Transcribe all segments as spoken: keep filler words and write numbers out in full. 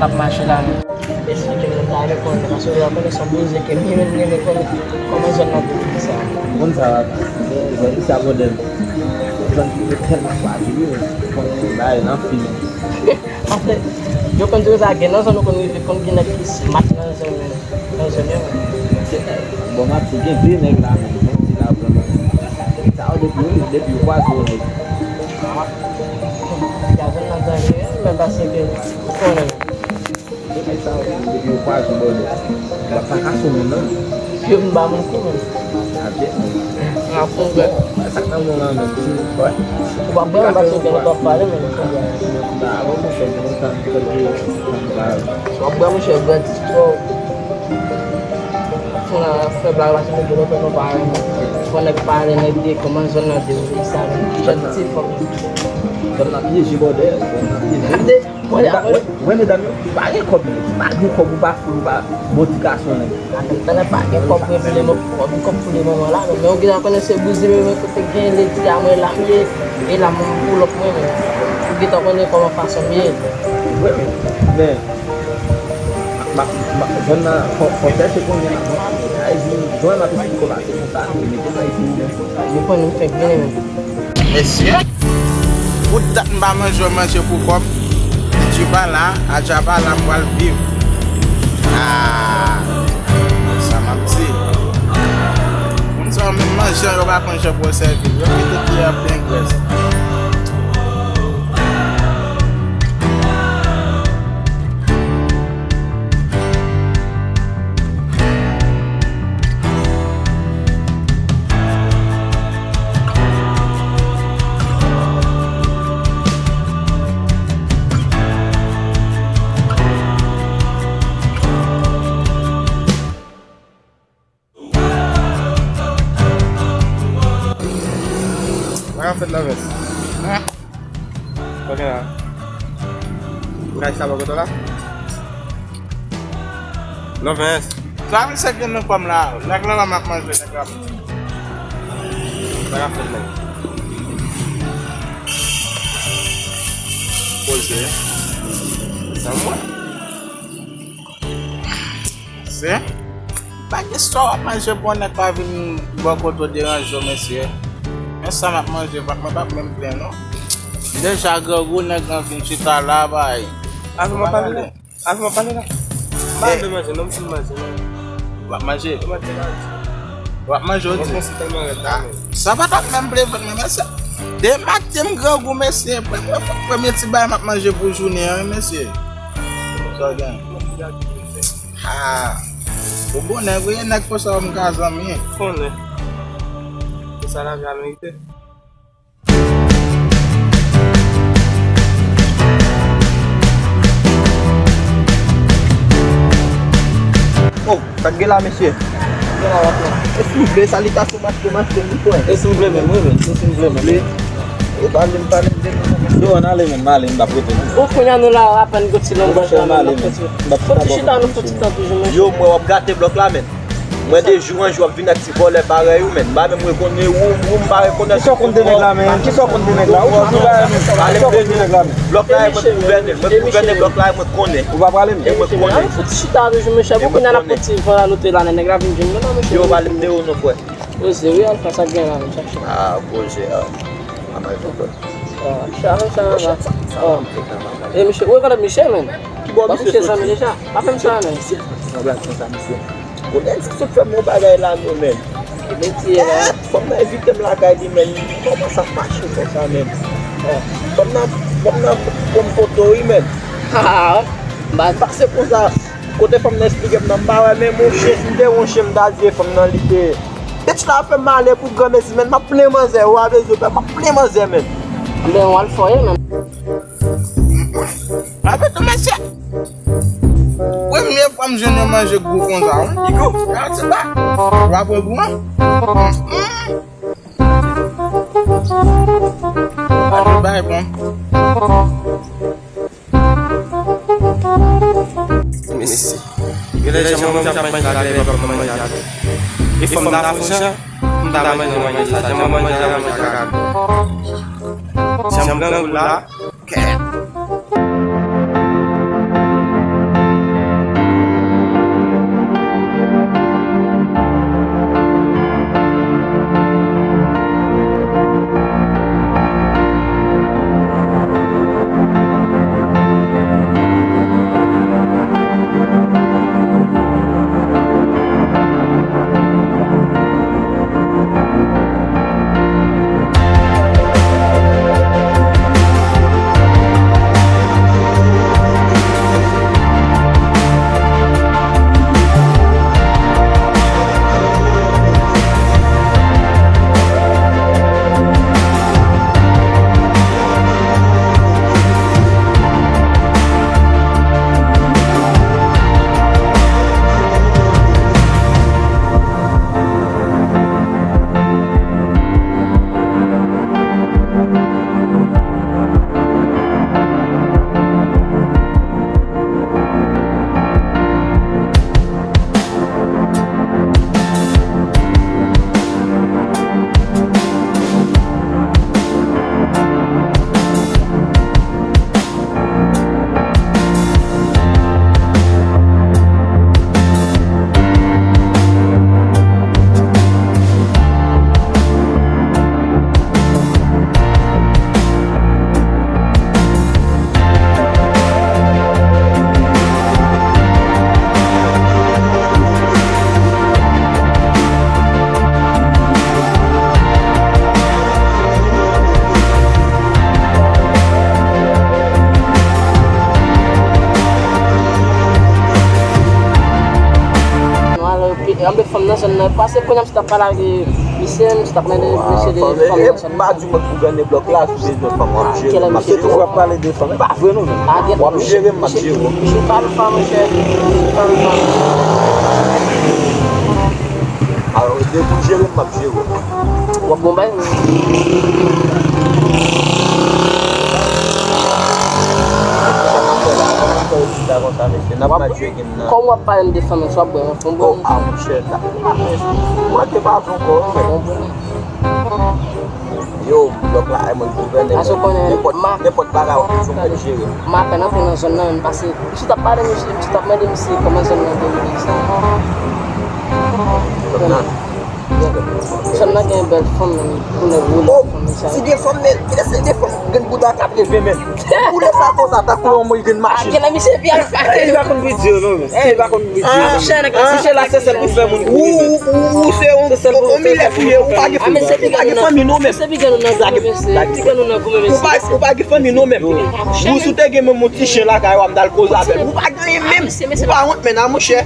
Ap mache la menm. Esplike m, m ta renmen konnen, paske w konnen se yon bouzen ke m ye, men m renmen konnen kòman zòn nan te vin sa. Moun sa, zòn sa bòdèl. Zòn ki te tèlman fatige, konnen bagay nan fini. Paske, yo konn di konsa, gen nan zòn ou konn rive, konn gen nèg ki smart nan zòn nan. Nan zòn yo. Bon, m ap di, gen de nèg la menm, men di la vrèman. Sa yo depi, depi yo kwaze yo nèg. Ah. Ya zòn nan danje, men paske, ou konnen. Depi sa yo, depi yo kwaze bòdèl. Yo pa ka sou moun nan. Yo vin ba moun kou menm. Avyèt moun. Nan kongrè. Sa k nan moun lan menm, si, wè. Ou pa bwè, paske gen lè w ap pale, men. Ba, bon, monchè, gen lontan m te di, m pa. W ap bwè, monchè, bwè ti twò. Fè, fè blag la, se gen lontan nou pa renmen. Fò nèg pale, nèg di kòman zòn nan te ouvri sa, men. Jèn ti fò. Zòn nan pyeje bòdèl, zòn nan pyeje. Gade, wè, wè, wè, medam yo, pa gen kòb, yo di pa gen kòb, ou pa fou, ou pa bon ti gason, nèg. Talè pa gen kòb pou le mo-, kòb, kòb pou le moman la, non. Men ou gentan konnen se bouzen, men kote gen ledi a mwen la m ye, e la m pou lòt mwen, men ou gentan konnen kòman fason m ye. Wi, men, ma, ma, ma, zòn nan, fò, fò chèche konnen la, bon, sa vle di, zòn nan ap esplike w la, se konsa, mete nan isi, men. Yo konnen m fèk vini, men. Mesye, pou dat m pa manje, manje pou kò m. Djibala, Adjabala pral viv. Ah, sa m ap di. Moun sa yo menm manje, yo pa konn jan pou yo sèvi l. Yo kite kiyè ap byen grès. Sa k ap fèt la menm? Hein? Sa gen la? Ou ka di sa bò kote w la? Non, men. Sa misye gen nan kò m la. Nèg lan la m ap manje, nèg la. Sa k ap fèt, nèg? Poze. Sa mwen. Se? Pa gen sa w ap manje pou yon nèg pa vin bò kote w deranje w, mesye. Men sa m ap manje, pa, mwen p ap menm plen, non. Deja grangou, nèg lan vin chita la, bay. Avan mwen pale la. Avan mwen pale la. M pa vle manje, non, m fin manje, non. W ap manje? Mwen manje la. W ap manje, ou di? Mwen konsi tèlman rèd la, men. Sa pa t ap menm ple vant mwen, mesye. De maten m grangou, mesye. Premye, premye ti bagay m ap manje pou jounen an, mesye. Sa w gen? Ah. Ou bonè vre, nèg konsa m ka zanmi. Konnen. Se sa lavi a merite. Oh, sa k gen la, mesye? E si w vle, salitasyon, maske, maske, wi, frè. E si w vle menm, wi, men. E si w vle menm. E pale m, pale m de nou, mesye. Yo, ann ale, men, m ale, m p ap rete, non. Bon, kounye a nou la, apèn gwo ti lonbwèt la, men, n ap fè ti, fò ti chita, nou fè ti tan toujou, mesye. Yo, m wè w ap gate blòk la, men. Mwen de jou an jou ap vin ak ti vòlè parèy ou, men. M pa menm rekonèt ou, ou m pa rekonèt ou. Kisa w konn de nèg la, men? Kisa w konn de nèg la? Ou konn de nèg la, men? Kisa w konn de nèg la, men? Blòk la, e mwen gouvène, mwen gouvène blòk la, e mwen konnen. Ou pa prale, men? E mwen konnen. Fò ti chita toujou, mesye. Bon, kounye a n ap fè ti van la, nou te la, nèg la vin jwenn nou la, mesye. Yo, pale m de ou non, frè. Poze, wi, Alfa, sa k gen la, men, chache. Ah, poze, ah. Amay, frè. Ah, chache, chache. E, mesye, ou rekonèt misye, men? Ki bò misye soti? Zanmi deja. Pa fè m sa, men. Misye soti nan blag konsa, misye. Konnen ti sot fè m yon bagay la, non, men. Ki metye la? Fanm nan envite m lakay li, men. Kòman sa mache konsa, men? Fanm nan, fanm nan pran m foto, wi, men. Ha, ha, ha. M pa pase konsa. Kote fanm nan esplike m nan, m pa wè, men monche, si m te wè yon chen, m ta di e fanm nan li te. Bitch la fè m male pou granmesi, men m ap plen manzè, ou pa bezwen pè, m ap plen manzè, men. Men, w al fòye, men. Ape tou, mesye. Premye fwa m jwenn yon manje gou konsa, wi. Li gou? Gade ti ba. W ap wè gou an. Mm. Gade bay bon. Mesye. Genlè jan mwen menm k ap manje la, genlè pa p ap manje la. E fò m ta foujan, m ta manje manje sa. Jan mwen manje la, manje la ka gou. Jan m grangou la, kèt. Anben fanm nan zòn nan pase kounye a, m sot ap pale ak misye, m sot ap mande misye de fanm nan zòn nan. M pa di w mwen gouvène blòk la, si w bezwen fanm w ap jere. M ap toujou ap pale de fanm. E pa vre non, men. W ap jere m, m ap jere w. Misye pa vle fanm, monchè. Misye pa vle fanm. Alò, depi w jere m, m ap jere w. W ap bon bagay, men. Sa konsa, mesye, n ap matye. Kòm w ap pale m de fanm nan, swa bwè yon fon bwè. Oh, ah, monchè, sa. Mwen te pa fè ankò, men. Yo, blòk la, ay mwen gouvène. Nenpòt, nenpòt bagay w ap bezwen mwen jere. M apèn antre nan zòn nan, menm pase. M sot ap pale, misye, m sot ap mande misye kòman zòn nan te rive isit. Zòn nan. Zòn nan gen bèl fanm, menm, pou nèg woule fanm sa. Si gen fanm, men, se gen fanm, gen bouda katreven, men. Koulè sa konsa, tankou yon moun ki gen machin. Ey, li pa konn bidye, non, men. Ey, li pa konn bidye. Misye la, se sèl pou fè moun kouri, men. Ou, ou, ou, ou se yon, se sèl pou, yon milè pou ye, ou pa gen, ou pa gen fanmi, non, men. Ou pa, ou pa gen fanmi, non, men. Ou, si w te gen menm yon ti chen lakay ou, m t al koze avè l. Ou pa gen anyen, menm. Ou pa wont, men, a, monchè.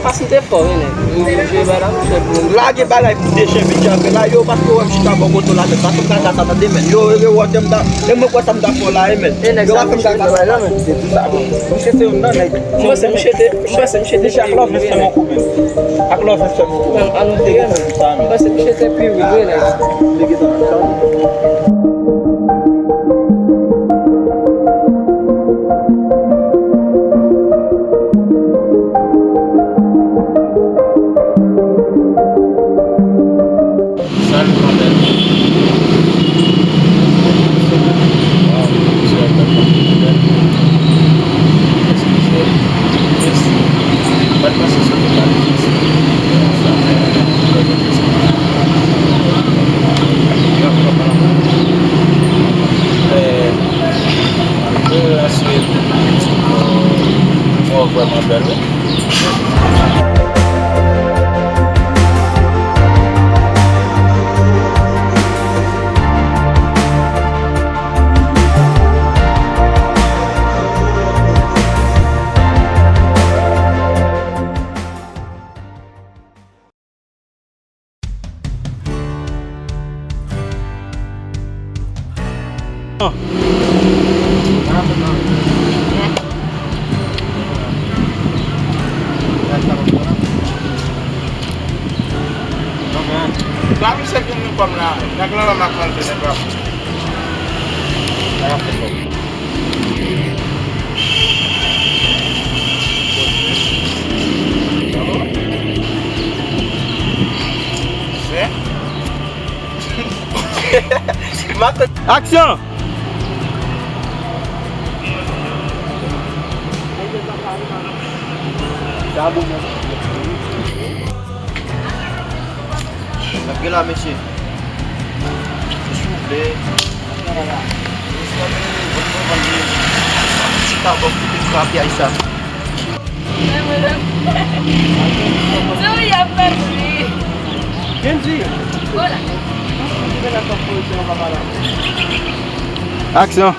Pas m te fò, wi, nèg. Yo jwe bagay la, monchè, pou m. Lage bagay pou dechen, piti anpil la, yo, paske w wè m chita bò kote w la, men pa fè m kaka sa, tande, men. Yo, yo, wè m ta, e mwen kwè sa m ta fè w la, e, men. Yo pa fè m kaka sa, la, men. Se pou sa, bon. Misye se youn nan nèg. M panse misye te, m panse misye te pi wi, men. Ak lòv fè m kou, men. Ak lòv fè m kou, men. An nou te gen, men. M panse misye te pi wi, wi, nèg. Li gen tan nan chan. Salut, ma belle. Wow, misye ap fè kòm li bèl. Eskize. Mèsi. Mwen panse se pou kalifik. Sa fè. Mwen panse se pou kalifik. Relasyon mò vrèman bèl, wi. La misye vin nou kòm la, nèg la la m ap pran l de nèg la. Aksyon! Sa bon, men. Sa k gen la, mesye? Souple. Chita bò kote trapyay sa. Kendy. Aksyon.